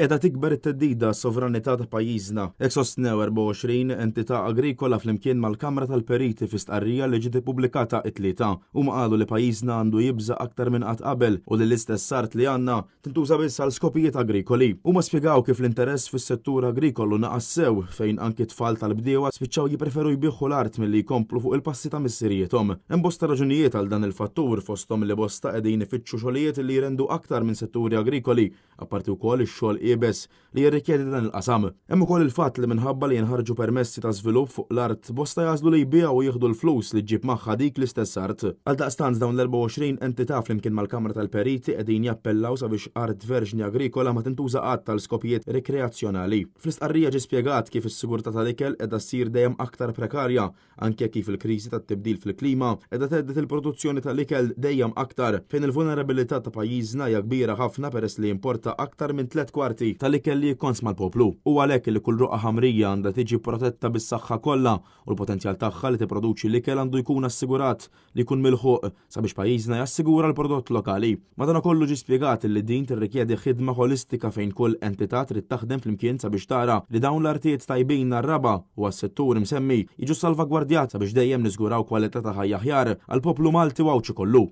Qiegħda tikber it-theddida għas-sovranità ta' pajjiżna, hekk sostnew 24 entità agrikola flimkien mal-Kamra tal-Periti fi stqarrija li ġiet ippubblikata it-Tlieta. Huma qalu li pajjiżna għandu jibża' aktar minn qatt qabel u li l-istess art li għandna tintuża biss għal skopijiet agrikoli. Huma spjegaw kif l-interess fis-settur agrikolu naqas sew fejn anki t-tfal tal-bdiewa spiċċaw jippreferu jbigħu l-art milli jkomplu fuq il-passi ta' missirijiethom. Hemm bosta raġunijiet għal dan il-fattur fosthom li bosta qegħdin ifittxu xogħlijiet li jrendu aktar minn setturi agrikoli apparti wkoll ix-xogħol iebes li jirrikjedi dan il-qasam. Hemm ukoll il-fatt li minħabba li jinħarġu permessi ta' żvilupp fuq l-art, bosta jagħżlu li jbigħu u jieħdu l-flus li ġġib magħha dik l-istess art. Għaldaqstant dawn l-24 entità flimkien mal-Kamra tal-Periti qegħdin jappellaw sabiex art verġni agrikola ma tintuża qatt għal skopijiet rikreazzjonali. Fl-istqarrija ġie spjegat kif is-sigurtà tal-ikel qiegħda ssir dejjem aktar prekarja anke kif il-kriżi tat-tibdil fil-klima qiegħda thedded il-produzzjoni tal-ikel dejjem aktar, fejn il-vulnerabilità ta' pajjiżna hija kbira ħafna peress li jimporta aktar minn tlett kwarti tal-ikel li jikkonsma l-poplu. Hu għalhekk li kull roqgħa ħamrija għandha tiġi protetta bis-saħħa kollha u l-potenzjal tagħha li tipproduċi l-ikel għandu jkun assigurat li jkun milħuq sabiex pajjiżna jassigura l-prodott lokali. Madanakollu ġie spjegat li din tirrikjedi ħidma ħolistika fejn kull entità trid taħdem flimkien sabiex tara li dawn l-artijiet tajbin għar-raba' u għas-settur imsemmi jiġu salvagwardjat sabiex dejjem niżguraw kwalità ta' ħajja aħjar għall-poplu Malti u Għawdxi kollu.